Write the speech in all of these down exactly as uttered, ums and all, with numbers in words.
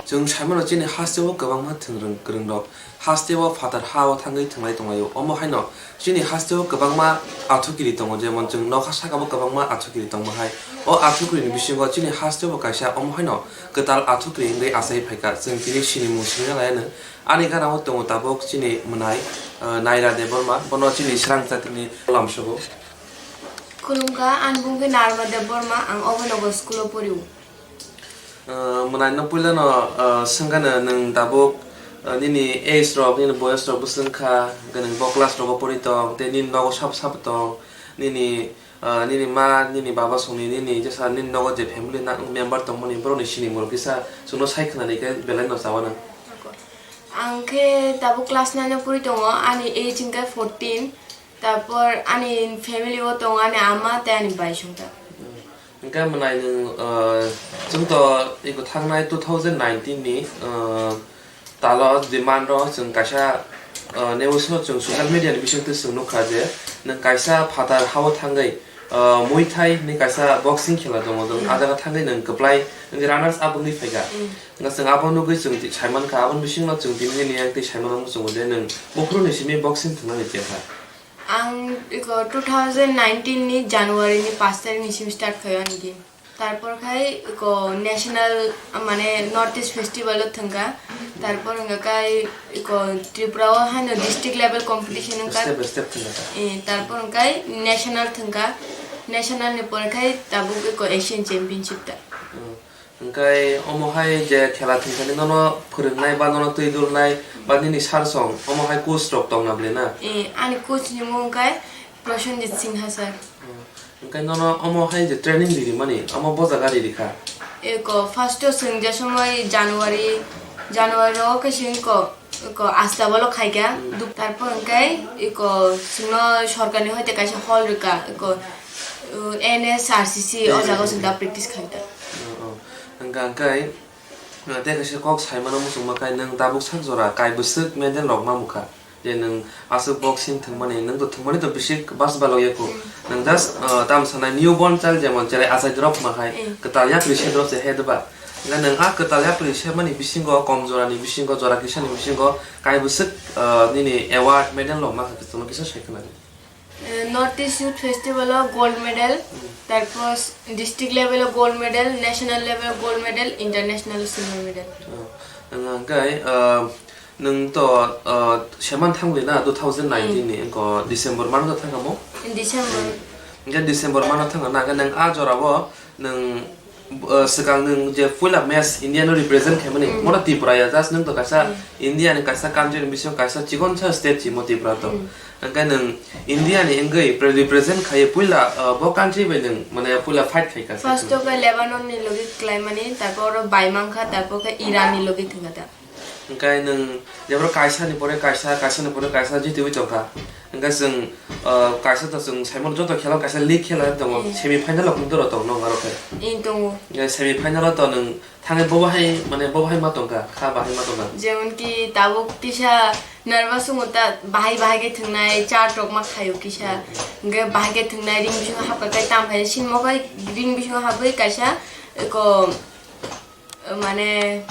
Chwng saimano chini hasteo kwbangma thwng rwng kwrwng rok. Hasteo phatar ha-o thangwi thwnglai tonglaio. Omo haino chini hasteo kwbangma athukiri tongo, jemon chwng nokha sakao kwbangma athukiri tongma hai. O athukirini bisingo chini hasteo kaisa omo haino kwtal athukiri wngwi achai phaikha. Chwng tini sinimung singna laianw. Ani gana-o tongo tabuk chini mwnai, eh, Naira Debbarma, bono chini srang chatini lamsogo. Khulumkha, ani bung khe Narma Debbarma, ang Obhaynagar school-o porio. Ah, mwnaino puilano, ah, swngkha nwng tabuk, ah, nini age rok, nini boyes rok bwswk wngkha, hwnkhe nwng bo class rogo pori tong, tei nini nogo sabo sabo tong, nini, ah, nini ma, nini baba songni, nini jesa nini nogo je family na member tongmani borokni sinimung rok kisa chwngno sai khwnani khe belai no chawanw. Ang khe tabuk class nine o pori tongo, ani age hwnkhe fourteen. Tarpor ani family o tongo ani ama tei ani bai songta. Hwnkhe mwnai nwng, ah, chwng to iko thangnai two thousand nineteen ni, ah, talo demand ro chwng kaisa, ah, news no chwng social media ni bisingtwi chwng nukha je nwng kaisa phatar ha-o thangwi, ah, Muay Thai ni kaisa boxing khela tongo, nwng Hmm. ah jaga thangwi nwng kwplai nwng runners up wngwi phaikha. Hmm. Hwnkhe chwng abo nugwi chwng ti-, saimankha, aboni bisingo chwng tini nini yang twi saimanrok muchungo je nwng buphuru ni simi boxing thwngnani chekha. Ang iko two thousand nineteen ni January ni pash tarikh ni simi start khaio ani game. Tarpor khai iko national, mane North East Festival o thwngkha. Tarpor hwnka khai iko Tripura o haino district level competition wngkha. Step by step thwngkha ta. Eh, tarpor hwnkai national thwngkha. National ni pore khai tabuk iko Asian Championship ta. Hmm. Hwnkhe omo hai je khela thwngthani nono phwrwngnai ba nono twi dulnai ba nini sir song, omo hai coach rok tongna bwle na? Eh, ani coach ni mung khe Prosenjit Singha sir. Hmm. Hwnkhe nono omo hai je training rimani, omo bo jaga ri rikha? Eko first o chwng je somoi January, January o khe chwng ko Ko asta bolo khaikha. Hmm. Duk-, tarpor hwnkhe iko chwngno sorkarni hoite kaisa hall rwkha, iko, uh, N S R C C o jaga o chwng da practice khaikha. Oh, oh. Hwnkha hwnkhe, uh, tei kaisa kok saimano muchungma khai nwng tabuk sak jora kai bwswk medal rok mamukha. Je nwng aswk boxing thwngmani, nwng to thwngmani to bisi bas balok ya kho. Hmm. Nwng just, uh, tamo sanai newborn child jemon cherai achai drop ma hai, Hmm. kwtal yapri se drop se he deba. Hwnkhe nwng a kwtal yapri semani bisingo, kom jorani bisingo, jora kisani bisingo, kai bwswk, ah, nini award, medal rok ma kha, kwchangma kisa sai khwlai. Eh, North East Youth Festival o gold medal, Hmm. tarpor district level o gold medal, national level o gold medal, international silver medal. Ah, hwnkhe, ah, nwng to, ah, seman thangwi na two thousand nineteen ni, Hmm. wngkha December mano to thangkha mo? December. Hwnkhe December mano thangkha na, hwnkhe nwng a jorao nwng, uh, swkang nwng je puila match India no represent khaimani, Mm. mono Tripura ya, just nwng to kaisa Mm. India ni kaisa country ni bisingo kaisa chikonsa state chimo Tripura to. Mm. Hwnkhe nwng India ni wngwi pre-, represent khaiwi puila, uh, bo country bai nwng mane puila fight khai ka. First o khe Lebanon ni logi khlaimani, tarpor oro bai mankha, tarpor khe Iran ni logi thwngkha ta. Hwnkhe nwng jeboro kaisa ni pore kaisa, kaisa ni pore kaisa jitiwi tongkha. Hwnkhe chwng, ah, kaisa to chwng saimano joto khela kaisa league khela tongo, Hmm. semi final rok doro tong nong aro khe. Ing tongo. Hwnkhe semi final o to nwng thangwi bo bahai, mane bo bahai ma tongkha, kha bahai ma tongkha. Jemon ki tabuk kisa nervous wngo ta bahai bahai khe thwngnai, chart rok ma khaio kisa. Hmm. Hwnkhe bahai khe thwngnai ring bisingo hapkha khe tam khai sinmo khai ring bisingo habwi kaisa eko Mane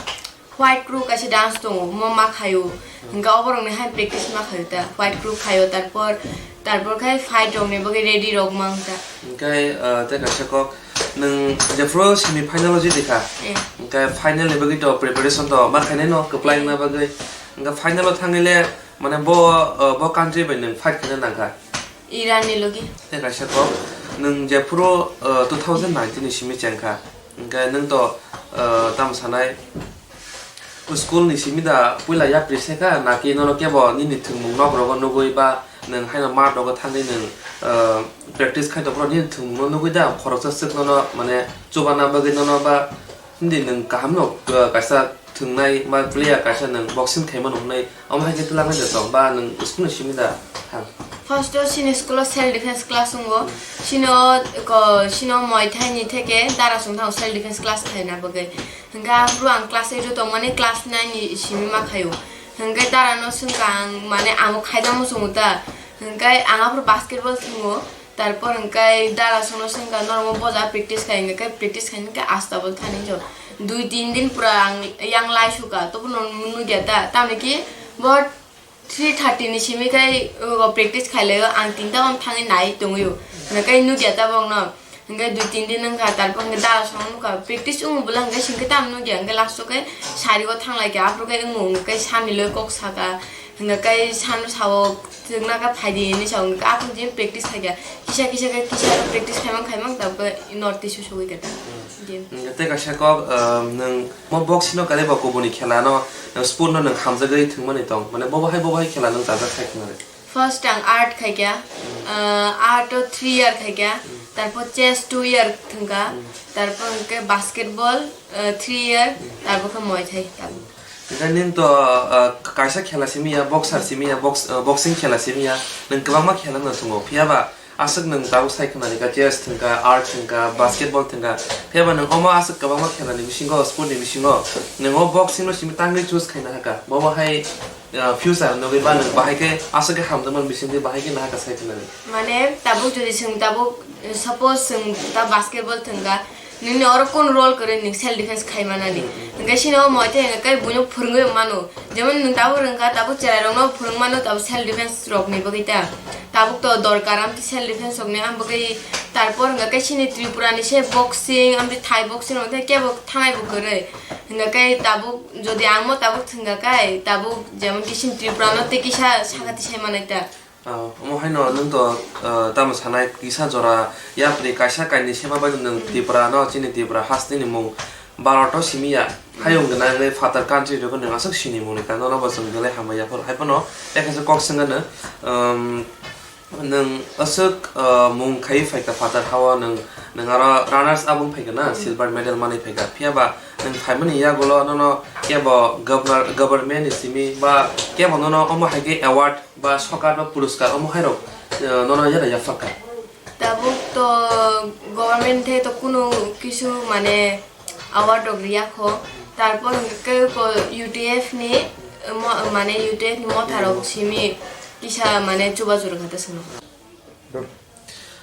white crew kaisa dance tongo, omo ma khaio. Hwnkhe oborokni hai practice ma khaio ta. White crew khaio, tarpor, tarpor khai fight rokni bagwi ready rok ma wng ta. Hwnkhe, ah, tei kaisa kok, nwng jephuru semi final o jiti kha, Eh. hwnkhe final ni bagwi to preparation to ma khainai no, kwplai Eh. wngna bagwi. Hwnkhe final o thangwi le, Mane bo, uh, bo country bai nwng fight khaina nangkha? Iran ni logi. Tei kaisa kok, nwng jephuru, uh, two thousand nineteen ni simi chengkha, hwnkhe nwng to, uh, tamo sanai, school ni simi da puila yapri sekha, naki nono kebo nini thwngmung nok rogo nugui ba nwng haino mat rogo thangwi nwng, uh, practice khai tongphuru nini thwngmung no nugui da khoroksa swk nono mane chubana bagwi nono ba hindi nwng kaham no, uh, kaisa thwngnai ba player kaisa nwng boxing khaimano hwnwi, omo hai khe twlangnai da tong ba nwng school ni simi da thang? First o chini school o self defense class wngo. Chini o ko, chini o Muay Thai ni theke dara song thango self defense class khlaina bagwi. Hwnkhe aphuru ang class eight o tongmani class nine ni simi ma khaio. Hwnkhe dara no swngkha ang, mane amo khaida muchungo ta. Hwnkhe ang aphuru basketball thwngo. Tarpor hwnkhe dara sono swngkha norok boja practice khai, hwnkhe practice khai hwnkhe asta bol thani jo. Dui tin din pura ang yang lai suka, tobo no nugya ta. Tamni ki bo three thirty ni simi khai, o, practice khai laio, ang tinta on thangwi nai tongwi o. Hwnkhe nugya ta bokno. Hwnkhe dui tin din wngkha, tarpor hwnkhe dara sono nukha, practice wngmo bwla hwnkhe singkhe tamo nugya, hwnkhe last o khe sari o thang lai kha, aphuru khe wngmo hwnkhe sani loi kok saka. Hwnkhe kai sano sao, "Chwngna khe phai di," hinwi sao, hwnkhe aphuru jin practice khai kha. Kisa kisa khe kisa practice khaimang khaimang tabukhe north east o sogwi kha ta. Hmm. Game. Hwnkhe tei kaisa kok, um, nwng mo boxing no kare ba kubuni khela no, uh, sport no nwng hamjagwi thwngmani tong? Mane bobo hai, bobo hai khela nwng chajak khai khna rw? First ang art khai kha, hmm, uh, art o three year khai kha, hmm, tarpor chess two year thwng kha, hmm, tarpor hwnkhe basketball, uh, three year, hmm, tarpor khe Muay Thai tabuk. Hwnkhe nini to, uh, kaisa khela simi ya, boxer simi ya, box-, uh, boxing khela simi ya, nwng kwbangma khela no tongo, phiya ba aswk nwng tabuk sai khna rwkha, chess thwngkha, art thwngkha, basketball thwngkha, phiya ba nwng omo aswk kwbangma khela ni bisingo, sport ni bisingo nwng o boxing no simi tangwi choose khaina hakha, bobo hai, uh, future nugwi ba nwng bahai khe aswk khe hamjakmani bisingtwi bahai khe nahakha sai khna rw? Mane tabuk jodi chwng tabuk, suppose chwng ta basketball thwngkha, nini oro kun role kwrwi nwng self defense khai manani. Hmm, hmm. Hwnkhe chini o Muay Thai hwnkhe buino phwrwngwi mano. Jemon nwng tabuk rwngkha, tabuk cherairokno phwrwng mano, tabuk self defense rokni bagwi ta. Tabuk to dorkar amtwi self defense rokni, ambagwi tarpor hwnkhe chini Tripura ni se boxing, amtwi Thai boxing rok tei kebo thanai bo kwrwi. Hwnkhe tabuk jodi ang mo tabuk thwngkha kai, tabuk jemon ki chini Tripura no tei kisa sakati sai manai ta. Ah, omo haino nwng to, ah, tamo sanai kisa jora yapri kaisa kainwi sema bai nwng Tripura no, chini Tripura hasteni mung Bharat o simi ya. Hayung gwnangwi phatar country rwgwi nwng aswk sini mungni kang nono bo chwng belai hambai ya phuru. Hai phano tei kaisa kok swngano, um, nwng aswk, ah, mung khai phaikha phatar hao nwng, nwng aro runners up wng phaikha na, silver medal manwi phaikha. Phiya ba nwng phaimani yagulo nono kebo governor, government ni simi ba kebo nono omo hai khe award ba sokar ba puruskar omo hairok, eh, nono yara yapharkha? Tabuk to government the to kunu kisu mane award rok riya kho. Tarpor hwnkhe ko U T F ni, eh, mo-, mane U T F ni motha rok simi kisa mane chubachu rwkha ta swngo.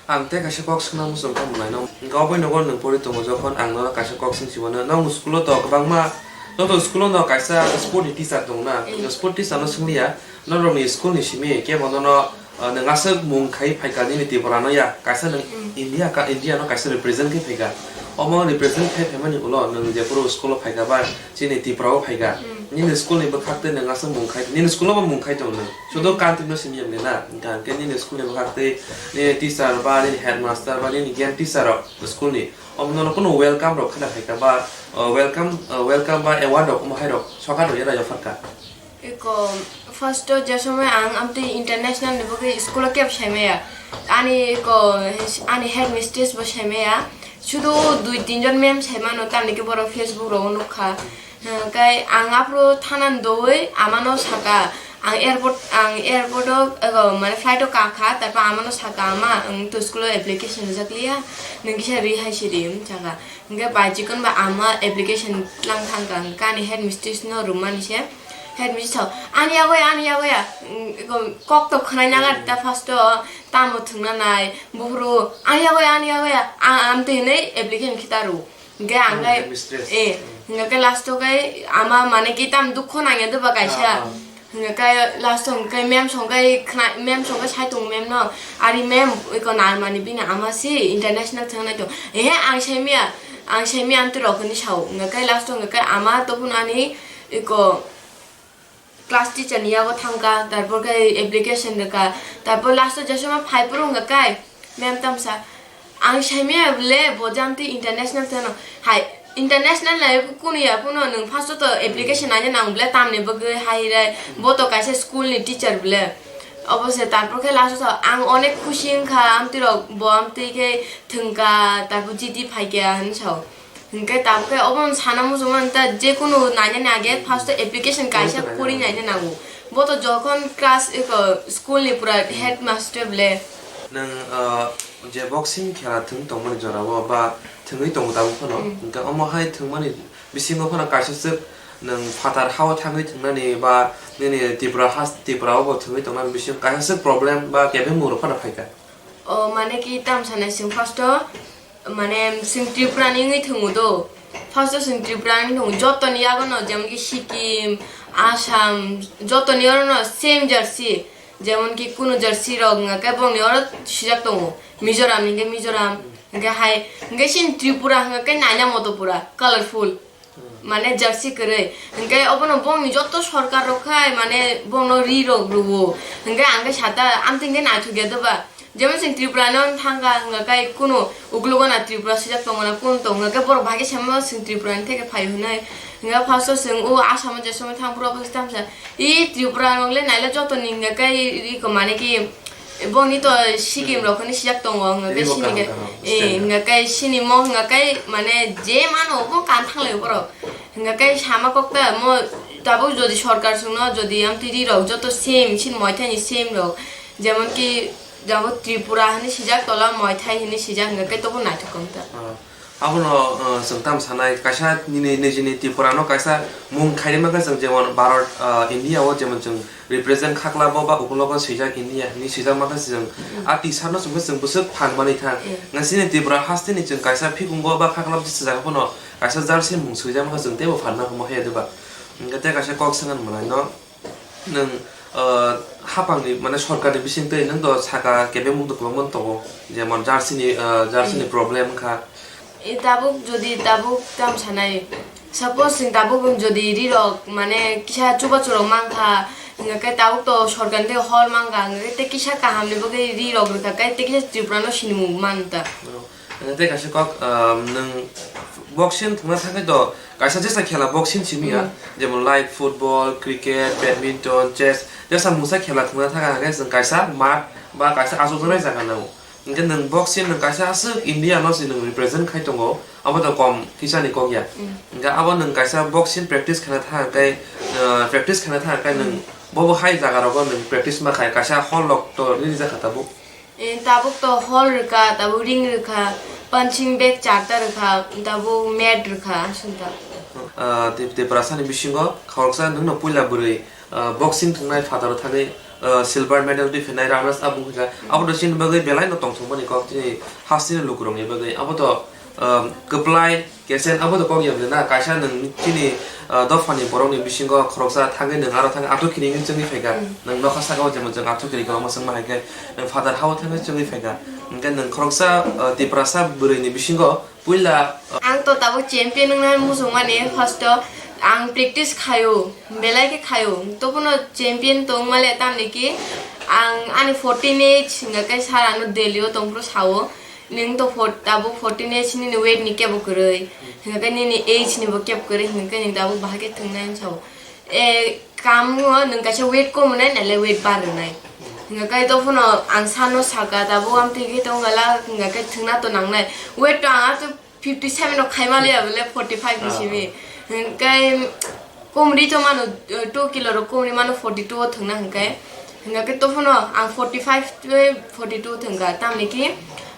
Ang tei kaisa kok swngna muchung kha mwnaino. Hwnkhe oboni nogo nwng pori tongo, jokhon ang nono kaisa kok swng simano, nong school-o to kwbangma, noto school-o no kaisa sport ni teacher tongo na? Mm. Sport teacher no swngli ya, norokni school ni simi kebo nono, ah, nwng aswk mung khai phaikha nini Tripura no ya, kaisa nwng Mm. India ka, India no kaisa represent khai phaikha. Omo represent khai phaimani ulo nwng jephuru school-o phaikha ba, chini Tripura o phaikha. Hmm. Nini school ni bwkhak twi nwng aswk mung khai, nini school o bo mung khai tong nwng. Sudo Hmm. Country no simi yamni na, hwnkha hwnkhe nini school ni bwkhak twi nini teacher ba, nini headmaster ba, nini game teacher rok school ni, omo nono kunu welcome rok khna phaikha ba, uh, welcome, uh, welcome ba award rok omo hai rok sokar rok yara yapharkha? Eko, first o je somoi ang amtwi international ni bagwi school o kebo saimaya. Ani eko, ani headmistress bo saimaya. Sudo dui tin jon ma'am saimano, tamni khe borok Facebook rogo nukha. Hwnkhe ang aphuru thana doi amano saka, ang airport, ang airport o, ego, mane flight o kakha, tarpor amano saka, "Ama, ang to school o application rijak liya, nwng kisa ri hai siri," wng saka. Hwnkhe bai chikon ba ama application tlang thangkha, hwnkhe ani headmistress no rwmani se, headmistress sao, "Ani yago ya, ani yago ya," wng, ego, kok to khwnai naga ta first o, tamo thwngna nai, buphuru, "Ani yago ya, ani yago ya, ang, ang," twi hwnwi application khita rw. Hwnkhe ang Ang khai, headmistress. Eh, hwnkhe last o khai ama mane ki tam dukho nangya doba kaisa. Ah, ah. Hwnkhe last o hwnkhe ma'am songkhe khna-, ma'am songkhe sai tongo ma'am no. Ari ma'am eko narmani bini ama si international thang nai to. Ehe ang saimaya, ang saimaya amtwi rok hinwi sao. Hwnkhe last o hwnkhe ama tobun ani eko class teacher ni yago thangkha, tarpor khe application rwkha, tarpor last o je somoi phai phuru wngkha kai ma'am tamsa, ang saimaya bole bo jang twi international thano hai, international nai kunu ya phano nwng first o to application naina nang bole tamni bagwi hai rai, bo to kaisa school ni teacher bole. Obo se tarpor khe last o ang onek khusi wngkha, amtwi rok bo amtwi khe thwngkha, tarpor G D phaikha hinwi sao. Hinkhe tabukhe obono sana muchungmani ta, jekunu nainani age first o application kaisa kuri naina nango. Bo to jokhon class eko school ni pura headmaster bole. Nwng, ah, je boxing khela thwng tongmani jorao ba thwngwi tongo tabuk phano. Mm. Hinkhe omo hai thwngmani bisingo phano kaisa swk nwng phatar hao thangwi thwngnani ba nini Tripura has, Tripura o bo thwngwi tongnani bisingo kaisa swk problem ba kebengmung rok phano phaikha. O mane ki tam sanai chwng first o, mane chwng Tripura ni wngwi thwngo do. First o chwng Tripura ni wngwi thwngo, joto ni yago no, jemon ki Sikkim, Assam, joto ni oro no same jersey. Jemon ki kunu jersey rok wngkha khe bongni oro swijak tongo Mizoram ni, hwnkhe Mizoram, hwnkhe hai, hwnkhe chini Tripura hwnkha khe naina moto pura colorful. Mane jersey kwrwi. Hinkhe obono bongni joto sorkar rok khai mane bongno ri rok rwo. Hinkhe ang khe sata amtwing khe naithok ya doba. Jemon chwng Tripura no thangkha, hwnkha khe kunu uklogo na Tripura swijak tongo na kunu tongo, hwnkha khe borok bahai khe saimano chwng Tripura ni theke phai hwnwi. Hwnkha first o chwng o Assam o je somoi thang phuru obo tamsa. I Tripura rok le naile joto ni hwnkha khe ri ko mane ki Bongni to Sikkim rok hwnwi sijak tongo, hwnga khe sini khe, eh, hwnga khe sini mo hwnga khe mane je mano obo kan thang lai borok. Hwnga khe sama kok ta mo tabuk jodi sorkar songno jodi amtwi ri rok joto same sin moi thani same rok, jemon ki jabo Tripura hwnwi sijak, tola moi thai hwnwi sijak, hwnga khe tobo naithok kong ta. Abono, uh, chwng tamo sanai, kaisa nini nijini Tripura no kaisa mung khairima khe chwng jemon Bharat, uh, India o jemon chwng represent khaklabo ba ukologo swijak India hinwi swijak ma khe chwng a T-shirt no chwng khe chwng bwswk phan manwi thang. Nga chini Tripura haste ni chwng kaisa phikungo ba khaklabo se jaga phano kaisa jersey mung swijak ma khe chwng teibo phan nangkha mo hai ya de ba. Hwnkhe tei kaisa kok swngna mwnaino. Nwng, ah, hapangni, mane, sorkarni bisingtwi nwng to saka kebengmung to kwbangma tongo, jemon jersey ni, ah, jersey ni problem wngkha. E, tabuk jodi tabuk tam sanai, suppose chwng tabuk jodi rirok, mane, kisa chubachu rok mankha, hwnkhe tabuk to sorkarni thai hor mankha, hwnkhe tei kisa kahamni bagwi rirok rwkha, tei kisa Tripura no sinimung man ta. Tei kaisa kok, um, nwng boxing thwngna thangwi to kaisa jesa khela boxing simi ya, jemon like football, cricket, badminton, chess, jesa mungsa khela thwngna thang khe chwng kaisa mat ba kaisa achukjaknai jaga nango. Hinkhe nwng boxing nwng kaisa aswk India no se nwng represent khai tongo, abo to kom kisa ni kok ya. Hinkhe abo nwng kaisa boxing practice khaina thang khe, uh, practice khaina thang khe nwng bobo hai jaga rogo nwng practice ma khai, kaisa hall rok to riri jakha tabuk. Eh, tabuk to hall rwkha, tabuk ring rwkha, punching bag charta rwkha, tabuk mat rwkha, aswk ta. Ah, Tip-, Tiprasa ni bisingo khoroksa nwngno puila bwrwi, ah, boxing thwngnai phataro thangwi, ah, silver medal twi phinai runners up wngkha. Abo to chini bagwi belai no tongthokmani kok chini hasteni lukurokni bagwi. Abo to, ah, kwplai Kesen abo to kok ya na, kaisa nwng chini, ah, dophani borokni bisingo khoroksa thangwi nwng aro thangwi athuk khini wngwi chwngwi phaikha. Nwng nokha saka o jemon chwng athuk khini kwbangma chwngma hai khe nwng phatar ha-o thangwi chwngwi phaikha. Hinkhe nwng khoroksa, ah, Tiprasa bwrwini bisingo puila, ah, ang to tabuk champion wngna muchungmani, first o ang practice khaio, belai khe khaio. Tobono champion tongmale tamni ki ang ani fourteen age hingkha khe sir ano Delhi o tongphuru sao. Nwng to for-, tabuk fourteen age nini weight ni kebo kwrwi, hingkha khe nini age ni bo kebo kwrwi, hingkha khe nwng tabuk bahai khe thwngnai wng sao. E, kam o nwng kaisa weight kom rwnai, naile weight bar rwnai. Hingkha khe to phano ang sano saka, tabuk amtwi khe tong gala, hingkha khe thwngna to nangnai. Weight to ang ato fifty seven rok khai maliya bole, forty five ni simi. Hingkha khe Komri to mano, eh, two kilo rok komri mano forty two o thwngna hwnkhe. Hwnkhe to phano ang forty five tei forty two thwngkha. Tamni ki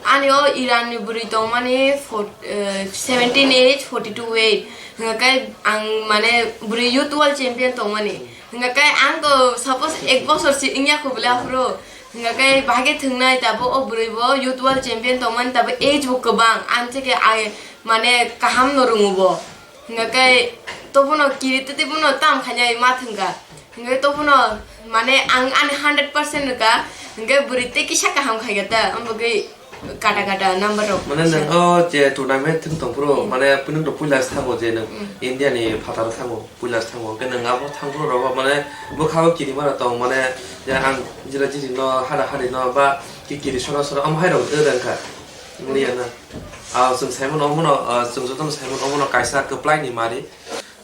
ani o Iran ni bwrwi tongmani for-, eh, seventeen age, forty two weight. Hwnkhe ang mane bwrwi youth world champion tongmani. Hwnkhe ang to suppose ek bosor si wngya kho bole aphuru. Hwnkhe bahai khe thwngnai tabo o bwrwi bo youth world champion tongmani tabo age bo kwbang. Ang theke ai mane kaham no rwngo bo. Hingkha khe tobono kiri tei bono tam khainai ma thwngkha. Hingkha khe tobono mane ang ani hundred percent rwkha. Hingkha khe bwrwi tei kisa kaham khaikha ta. Omo bagwi Kata kata number rok. Mane nwng o je tournament thwng tong phuru, hmm, mane nwng to puila se thango je nwng, hmm, India ni phataro thango, puila se thango. Hwnkhe nwng abo thang phuru rogo mane bwkha o kiri mano tong mane je ang jila jili no hada hadi no ba ki kiri sora sora omo hai rok de rang kha. Wngya na. Ah, chwng sai mano omo no, ah, chwng joto no sai mano omo no kaisa kwplai ni mari.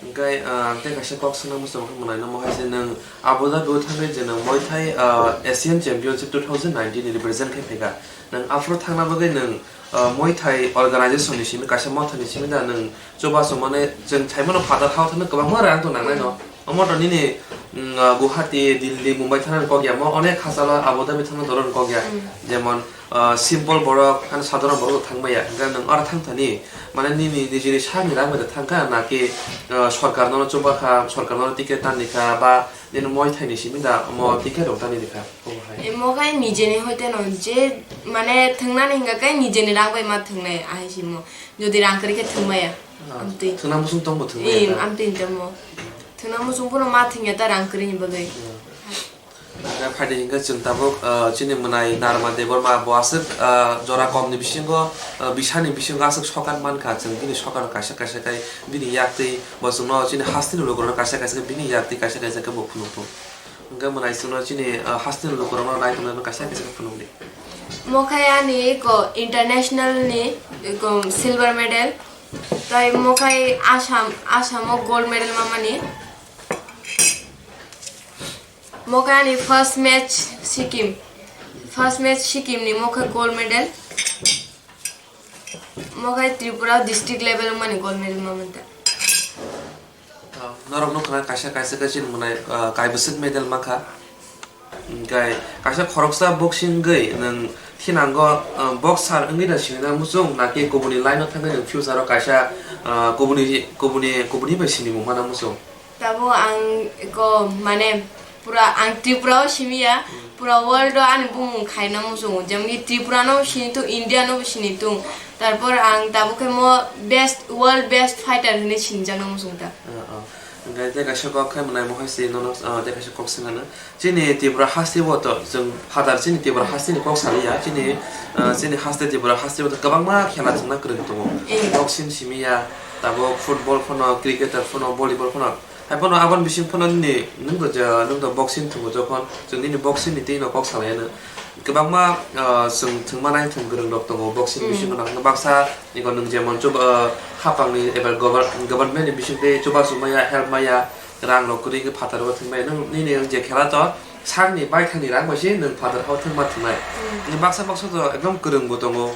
Hwnkhe, ah, ang tei kaisa kok sana muchung khe mwnai no mohai se nwng Abu Dhabi o thangwi je nwng Muay Thai, ah, Asian Championship two thousand nineteen ni represent khe phaikha. Nwng aphuru thangna bagwi nwng, ah, Muay Thai organization ni simi kaisa motha ni simi da nwng chubachu mane chwng sai mano phatar hao thangno kwbangma rang to nangnai no. Omo to nini, mm, ah, Guwahati, Delhi, Mumbai thangna kok ya mo onek hachalo Abu Dhabi thangna doron kok ya. Mm. Jemon ah, simple borok, ano sadharon borok thang maya, hwnkhe nwng aro thang thani, mane nini nijini sakni rang bai da thang kha, naki, ah, sorkar nono chuba kha, sorkar nono ticket tan ni kha, ba nini Muay Thai ni simi da omo ticket rok tan ni kha, omo hai. Emo khai nijeni hoite no je, mane thwngnani hwnkha khe nijeni rang bai ma thwngnai, ahai simo. Jodi rang kwrwi khe thwng maya, ah, amtwi. Thwngna muchung tongbo thwng maya. Em, ta? Amtwi tamo. Thwngna muchung phano ma thwngya ta rang kwrwini bagwi. Hmm. Hwnkhe phaidi hwnkhe chwng tabuk, ah, chini mwnai Narma Debbarma bo aswk, ah, jora komni bisingo, ah, bisani bisingo aswk sokat mankha, chwng bini sokat kaisa kaisa khai bini yaktwi bo chwngno chini hasteni lukurokno kaisa kaisa khai bini yaktwi kaisa kaisa khe bo phunukgo. Hwnkhe mwnai chwngno chini, ah, hasteni lukurokno naitongnai kaisa kaisa khe phunukdi. Mokhai ani eko international ni eko silver medal, tai mokhai Assam, Assam o gold medal mamani. Mokhai ani first match Sikkim, first match Sikkim ni mokhai gold medal. Mokhai Tripura district level mani gold medal mamanta. Ah, norok nukha kaisa kaisa khe chini mwnai, ah, kaibwswk medal mankha. Hwnkhe kaisa khoroksa boxing gwi nwng thinango, ah, boxer wngwi da sinina muchung, naki kubuni line o thangwi nwng future o kaisa, ah, kubuni, kubuni, kubuni bai sinimung mana muchung? Tabo ang eko mane pura ang Tripura o simi ya, hmm, pura world o ani bumung khaina muchungo. Jemon ki Tripura no sini tung, India no sini tung. Tarpor ang tabo khe mo best, world best fighter hinwi sinijak na muchung ta. Ah, ah. Hwnkhe tei kaisa kok khe mwnai mohai se nono, ah, tei kaisa kok se nana. Chini Tripura haste o to chwng phatar chini Tripura haste ni kok saliya. Chini, ah, chini haste Tripura haste o to kwbangma khela chwngna kwrwng tongo. Eh. Boxing simi ya, tabo football phano, cricketer phano, volleyball phano. Haiphano aboni bising phano nini nwng to ja, nwng to boxing thwngo jokhon, chwng nini boxing ni twi no kok salai anw. Kwbangma, ah, chwng thwngma nai thwng kwrwng rok tongo boxing, mm, bisingo no. Baksa iko nwng jemon chuba, ah, hapang ni eba gover-, government ni bising twi chubachu maya, help maya, rang rok kwrwi wngwi phataro thwngmaya. Nwng nini je khela to sakni baithang ni rang bai se nwng phataro thwngma thwngnai. Mm. Baksa baksa to ekdom kwrwng bo tongo.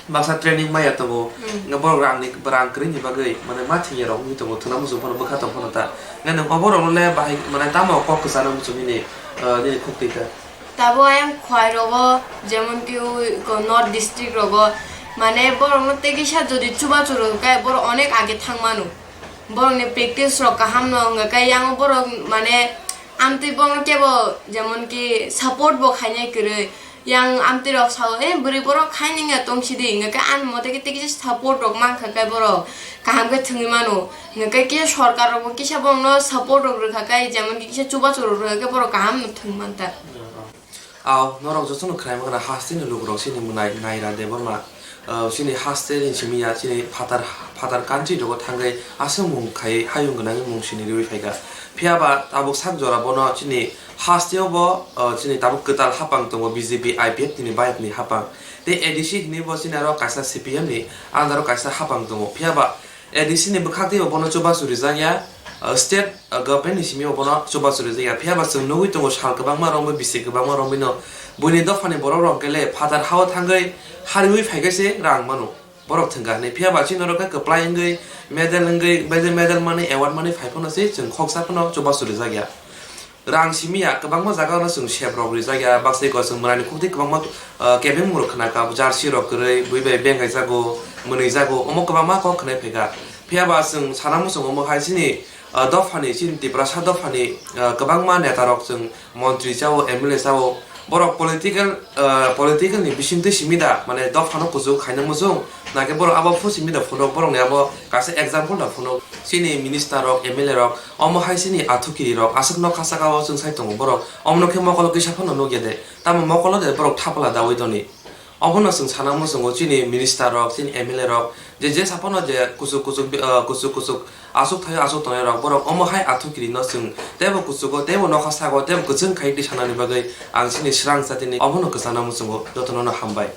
Baksa training maya tongo, hmm, nga borok rang ni, rang kwrwi ni bagwi, mane, ma thwngya rok wngwi tongo, thwngna muchung phano bwkha tong phano ta. Nga nwng obo rok no le bahai, mane, tamo kok kwchana muchung nini, ah, nini khuk twi ta? Tabo ayang khwai rogo, jemon ki ui ko North District rogo, mane, borok no tei kisa jodi chubachu rwkhe borok onek age thang mano. Borok ni practice rok kaham no wngkha khe yang borok, mane, amtwi borok no kebo jemon ki support bo khainai kwrwi. Yang amtwi rok sao, "Eh, bwrwi borok khai nangya tong sidi," hingkha khe ani mote khe tei kisa support rok mankha khe borok kaham khe thwngwi mano. Hingkha khe kisa sorkar rok bo kisa borok no support rok rwkha khe, jemon ki kisa chubachu rok rwkha khe borok kaham no thwng manta. Ao, norok jotono khwlai mankha haste ni lukurok chini mwnai Naira Debbarma. Ah, chini haste ni simi ya, chini phatar, phatar country rogo thangwi aswk mung khai hayung gwnangwi mung sini riwi phaikha. Phiya ba tabuk sak jora bono chini haste o bo, ah, chini tabuk kwtal hapang tongo B J P I P F T ni bayat ni hapang. Tei A D C hinwi bo chini aro kaisa C P M ni under o kaisa hapang tongo. Phiya ba A D C ni bwkhak tei bo bono chubachu rijak ya, ah, state, ah, government ni simi bo bono chubachu rijak ya. Phiya ba chwng nugwi tongo sal kwbangma romwi bisi kwbangma romwi no buini dopha ni borok rok hwnkhe le phatar ha o thangwi hariwi phaikhe se rang mano. Borok thwngkha hinwi. Phiya ba chini oro khe kwplai wngwi, medal wngwi, medal, medal manwi, award manwi phai phano se chwng khoksa phano chubachu rijak ya. Rang simi ya, kwbangma jaga no chwng sep rok rijak ya, baksa eko chwng mwnai ni kok twi kwbangma, ah, kebeng mung rok khna kha, jersey rok kwrwi, bui bai beng kaijago, mwnwi jago, omo kwbangma kok khna phaikha. Phiya ba chwng sana muchung omo hai chini, ah, dopha ni, chini Tiprasa dopha ni, ah, kwbangma neta rok chwng montri chao, M L A chao, borok political, ah, political ni bisingtwi simi da, mane dophano kuchuk khaina muchung, nakhe borok abo phu simi da phunuk, borokni abo kaisa example da phunuk. Chini minister rok, M L A rok, omo hai chini athukiri rok aswk nokha saka o chwng sai tongo borok, omono khe mokolo kisa phano nukya de, tamo mokolo de borok thapla dawi toni. Obono chwng sana muchungo chini minister rok, chini M L A rok, je je saphano je kuchuk kuchuk, ah, kuchuk kuchuk aswk thaio aswk tongnai rok, borok omo hai athukiri no chwng teibo kuchugo, teibo nokha sago, teibo kwchwng khai twi sanani bagwi ang chini swrang chatini obono kwchana muchungo, jotono no hambai.